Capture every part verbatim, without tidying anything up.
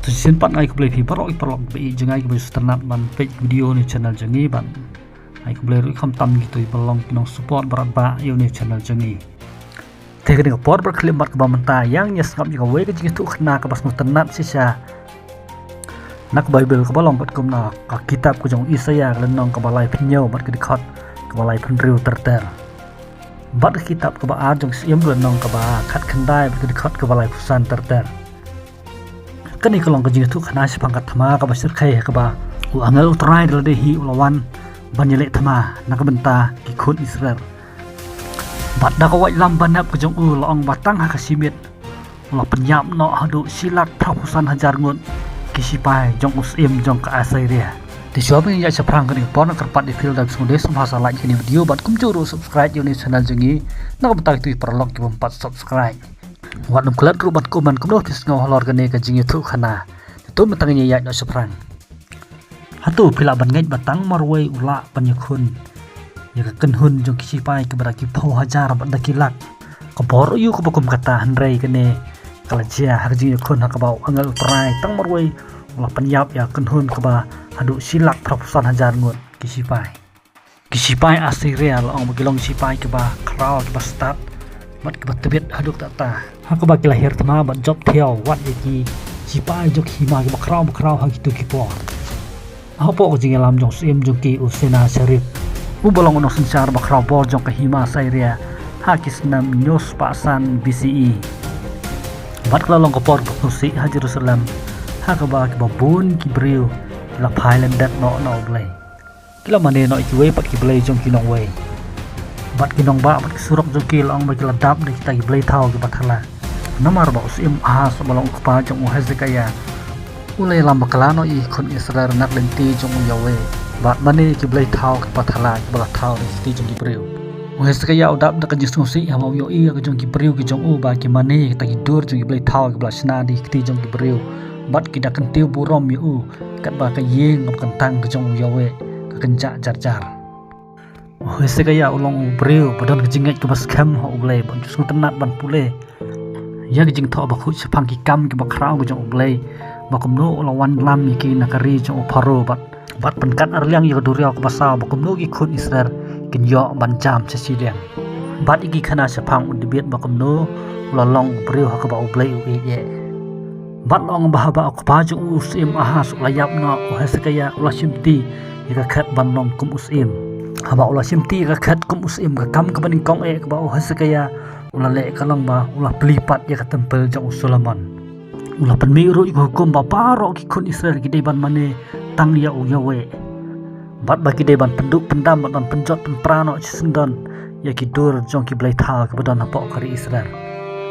Sa shisien pat nga ai khublei phi baroh ki paralok ba ïeit jong nga kiba ju sngewtynnat ban peit video ne channel jong ngi bad nga ai khublei ruh khamtam kito kiba long ki nong support baroh ba ïa une channel jong ngi. Te kane ka por ba khlem bad kaba mynta ïa ngin ïa sngap ïa kawei ka jingïathuh khana kaba sngewtynnat shisha na ka Baibl kaba long katkum na ka kitab ka jong u Isaïah ka lynnong kaba laiphew hynñiew bad ka dkhot kaba laiphew hynriew ter ter. Bad ka kitab kaba ar jong u Syiem ka lynnong kaba khatkhyndai bad ka dkhot kaba laiphew san ter ter. Kane ka long ka jingïathuh khana shaphang ka thma kaba shyrkhei ha kaba u angel U Trai da lade hi u la wan ban ïaleh thma na ka bynta ki khun Israel. Bad da ka waitlam ba nep ka jong u la ong ba tang ha ka shi miet u la pynïap noh haduh shi lak phraphew san hajar ngut ki shipai jong u syiem jong ka Assyria. Te shuwa ba ngin ïaid shaphrang kane ka por nga kyrpad ïa phi lada phi sngewdei sngewbha sa like ïa kane ka video bad kumjuh ruh subscribe ïa une u channel jong ngi na ka bynta kito ki paralok kiba ym pat subscribe. Wat nym klet ruh ban comment kumno phi sngew halor kane ka jingïathuh khana. Te to mynta ngin ïaid noh shaphrang. Hato phi lah ban ngeit ba tang marwei u lah ban ïakhun ïa ka kynhun jong ki shipai kiba da ki phew hajar bad da ki lak? Ka bor aïu kaba kum kata? Hynrei kane ka la jia ha ka jingïakhun ha kaba u angel U Trai tang marwei u la pynïap ïa ka kynhun kaba haduh shi lak phraphew san hajar ngut ki shipai. Ki shipai Assyria la ong ba ki long ki shipai kiba khraw, kiba stad bad kiba tbit haduh katta. Ha kaba ki la hiar thma bad jop thiaw wat ïa ki shipai jong ki hima kiba khraw ba khraw ha kito ki por. Hapoh ka jingïalam jong u syiem jong ki u Sennacherib, uba long u nongsynshar ba khraw bor jong ka hima Syria ha ki snem hynñiew spah san B C E. Bad ka la long ka por ba sngewsih ha Jerusalem ha kaba kiba bun ki briew ki la phai lyndet noh na U Blei. Ki la mane noh ïa kiwei pat ki blei jong ki nongwei. Bad ki nongbah bad ki surok jong ki la ong ba ki la dap da kita ki blei thaw kiba thala. Namar ba u syiem Ahaz uba long u kpa jong u Hezekiah u la ïalam bakla noh ïa ki khun Israel na ka lynti jong u Yahweh bad mane ïa ki blei thaw kiba thala kiba la thaw da ki kti jong ki briew. U Hezekiah u dap da ka jingsngewsih haba u ïohi ïa ka jong ki briew ki jong u ba ki mane ïa kita ki dur jong ki blei thaw kiba la shna da ki kti jong ki briew bad ki da kyntiew burom ïa u katba ka ïing kaba kyntang ka jong u Yahweh ka kynjah jar jar. U Hezekiah u long u briew ba don ka jingngeit kaba skhem ha U Blei bad u sngewtynnat ban pule ïa ka jingthoh bakhuid shaphang ki kam kiba khraw ka jong U Blei, ba kumno u la wanlam ïa ki na ka ri jong u Pharaoh bad bad pynkat arliang ïa ka duriaw kaba saw ba kumno ki khun Israel kin ïoh ban jam sha shiliang. Bad ïa ki khana shaphang u Dabid ba kumno u la long u briew ha kaba U Blei u ïeit. Bad la ong ba haba u kpa jong u u syiem Ahaz u la ïap noh, u Hezekiah u la shimti ïa ka khet ban long kum u syiem. Haba u la shimti ïa ka khet kum u syiem, ka kam kaba nyngkong eh kaba u Hezekiah u la leh ka long ba u la plie pat ïa ka templ jong u Solomon. U la pynmih ruh ïa ka hukum ba baroh ki khun Israel ki dei ban mane tang ïa u Yahweh. Bad ba ki dei ban pynduh pyndam bad ban pynjot pynpra noh shisyndon ïa ki dur jong ki blei thaw kiba don hapoh ka ri Israel.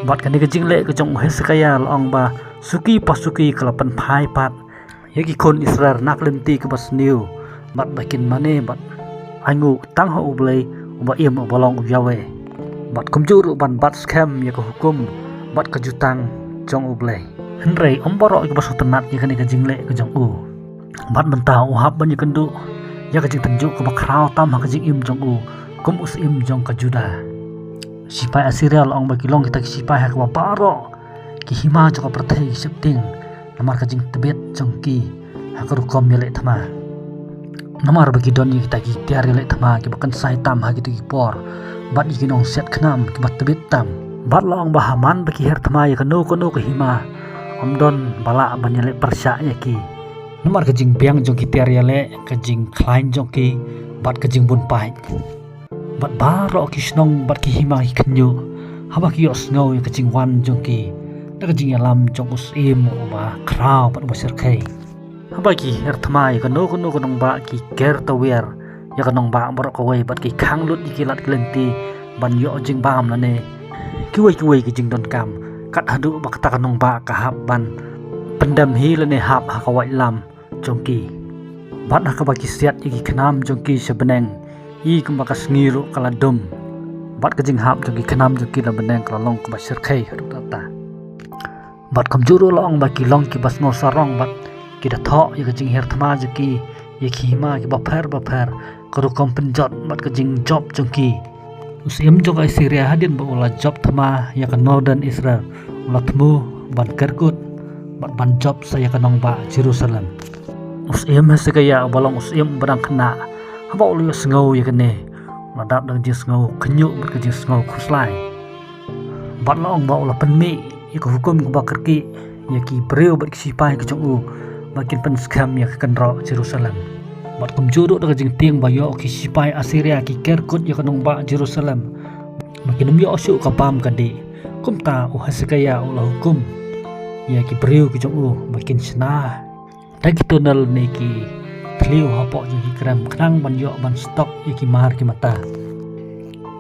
Bad kane ka jingleh ka jong u Hezekiah la ong ba suki pa suki ka la pynphai pat ïa ki khun Israel na ka lynti kaba sniew bad ba kin mane bad ainguh tang ha U Blei uba im uba long u Yahweh. Bad kumjuh ruh ban bat skhem ïa ka hukum bad ka jutang jong U Blei. Hynrei ym baroh kiba sngewtynnat ïa kane ka jingleh ka jong u. Bad mynta u hap ban ïakynduh ïa ka jingtynjuh kaba khraw tam ha ka jingim jong u kum u syiem jong ka Judah. Shipai Assyria la ong ba ki long kita ki shipai ha kaba baroh ki hima jong ka pyrthei ki sheptieng namar ka jingtbit jong ki ha ka rukom ïaleh thma. Namar ba ki don ïa kita ki tiar ïaleh thma kiba kynsai tam ha kita ki por bad ïa ki nongsiat khnam kiba tbit tam. Bad la ong ba ha man ba ki hiar thma ïa kano kano ka hima, ym don ba lah ban ïaleh pyrshah ïa ki. Namar ka jingbiang jong ki tiar ïaleh, ka jingkhlaiñ jong ki bad ka jingbun paid. Bad baroh ki shnong bad ki hima ki khynñiuh haba ki ïohsngew ïa ka jingwan jong ki da ka jingïalam jong u syiem uba khraw bad uba shyrkhei. Haba ki hiar thma ïa kano kano ka nongbah ki ker tawiar ïa ka nongbah baroh kawei bad ki khang lut ïa ki lad ki lynti ban ïoh jingbam lane kiwei kiwei ki jingdonkam, kat haduh ba kata ka nongbah ka hap ban pyndem hi lane hap ha ka waitlam jong ki. Bad ha kaba ki siat ïa ki khnam jong ki sha bneng, i kumba ka sngi ruh ka la dum. Bad ka jinghap jong ki khnam jong ki la bneng ka la long kaba shyrkhei haduh katta. Bad kumjuh ruh la ong ba ki long kiba sngew sarong bad ki da thoh ïa ka jinghiar thma jong ki ïa ki hima kiba pher ba pher, ka rukom pynjot bad ka jingjop jong ki. U syiem jong ka Assyria hadien ba u la jop thma ïa ka northern Israel, u la thmu ban kerkut bad ban jop sa ïa ka nongbah Jerusalem. U syiem Hesekiah uba long u syiem uba dang khynnah, haba u la ïohsngew ïa kane, u la dap da ka jingsngew khynñiuh bad ka jingsngew khuslai. Bad la ong ba u la pynmih ïa ka hukum kaba kyrkieh ïa ki briew bad ki sipai ki jong u ba kin pynskhem ïa ka kynroh Jerusalem. Bad kumjuh ruh da ka jingtieng ba ïoh ki sipai Assyria ki ker kut ïa ka nongbah Jerusalem ba kin ym ïoh shuh ka bam ka dih. Kumta u Hesekiah u la hukum ïa ki briew ki jong u ba kin shna da ki tunnel ne ki thliew hapoh jong ki krem khnang ban ïoh ban stok ïa ki mar ki mata.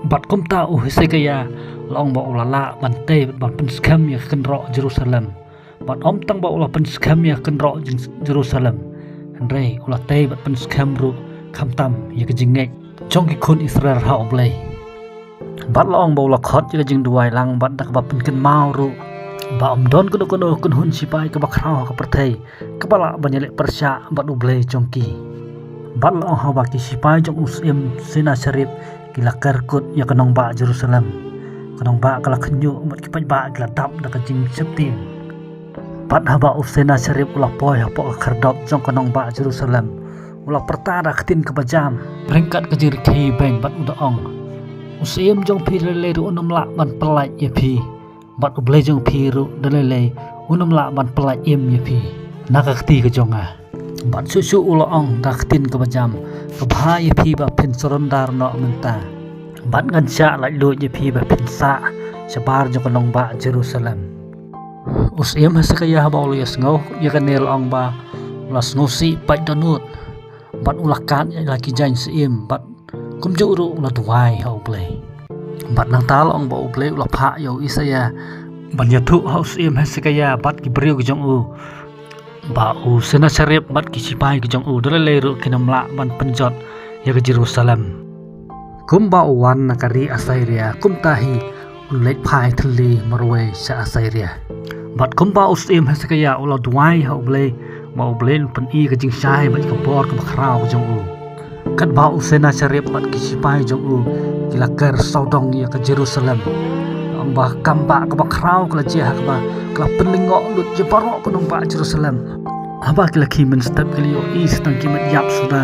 Bad kumta u Hesekiah la ong ba u la lah ban tei bad ban pynskhem ïa ka kynroh Jerusalem. Bad ym tang ba u la pynskhem ïa ka kynroh Jer- Jerusalem, hynrei u la tei bad pynskhem ruh khamtam ïa ka jingngeit jong ki khun Israel ha U Blei. Bad la ong ba u la khot ïa ka jingduwai lang bad da kaba pynkynmaw ruh ba ym don kano kano kynhun sipai kaba khraw ha ka pyrthei kaba lah ban ïaleh pyrshah bad U Blei jong ki. Bad la ong haba ki sipai jong u syiem Sennacherib ki la ker kut ïa ka nongbah Jerusalem, ka nongbah ka la khynñiuh bad ki paidbah ki la dap da ka jingsheptieng. Bad haba u Sennacherib u la poi hapoh ka khyrdop jong ka nongbah Jerusalem, u la pyrta da ka ktien kaba jam ryngkat ka jingrkhie beiñ bad u da ong, u syiem jong phi da lei lei ruh un ym lah ban pyllait ïa phi, bad U Blei jong phi ruh da lei lei un ym lah ban pyllait im ïa phi na ka kti ka jong nga. Bad shuh shuh u la ong da ka ktien kaba jam, ka bha ïa phi ba phin surrender noh mynta, bad ngan shah laitluid ïa phi ba phin sah shabar jong ka nongbah Jerusalem. U syiem Hesekiah haba u la ïohsngew ïa kane la ong ba u la sngewsih pait dohnud bad u la kad ïa la ki jaiñ syiem bad kumjuh ruh u la duwai ha U Blei. Bad nangta la ong ba U Blei u la phah ïa u Isaïah ban ïathuh ha u syiem Hesekiah bad ki briew ki jong u ba u Sennacherib bad ki sipai ki jong u da lei lei ruh kin ym lah ban pynjot ïa ka Jerusalem. Kumba u wan na ka ri Assyria, kumta hi un leit phai thylli marwei sha Assyria. Bad kumba u syiem Hesekiah u la duwai ha U Blei ba U Blei un pyni ka jingshai bad ka bor kaba khraw ka jong u. Katba u Sennacherib bad ki sipai jong u ki la ker sawdong ïa ka Jerusalem, ong ba ka kam ba kaba khraw ka la jia ha kaba ka la pynlyngngoh lut ïa baroh ka nongbah Jerusalem. Haba ki la khie mynstep ki la ïohi sa tang ki met ïap suda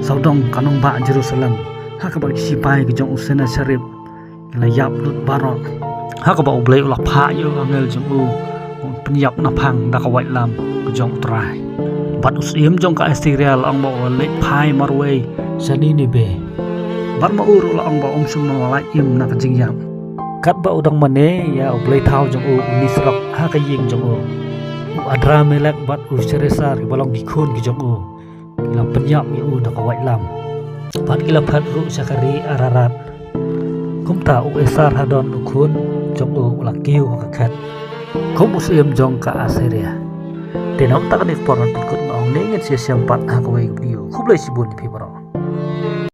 sawdong ka nongbah Jerusalem, ha kaba ki sipai ki jong u Sennacherib ki la ïap lut baroh. Ha kaba U Blei u la phah ïa u angel jong u, un pynïap naphang da ka waitlam ka jong U Trai. Bad u syiem jong ka Assyria la ong ba u la leit phai marwei sha Nineveh. Bad ma u ruh la ong ba um shym la lait im na ka jingïap. Katba u dang mane ïa u blei thaw jong u, u Nisrok ha ka ïing jong u, u Adramelek bad u Shareser kiba long ki khun ki jong u, ki la pynïap ïa u da ka waitlam. Bad ki la phet ruh sha ka ri Ararat. Kumta u Esar-haddon u khun jong u u la kiew ha ka khet kum u syiem jong ka Assyria. Te na kata kane ka por ngan pynkut, nga ong ne ngin sa ïashem pat ha kawei ka video. Khublei shibun ïa phi baroh.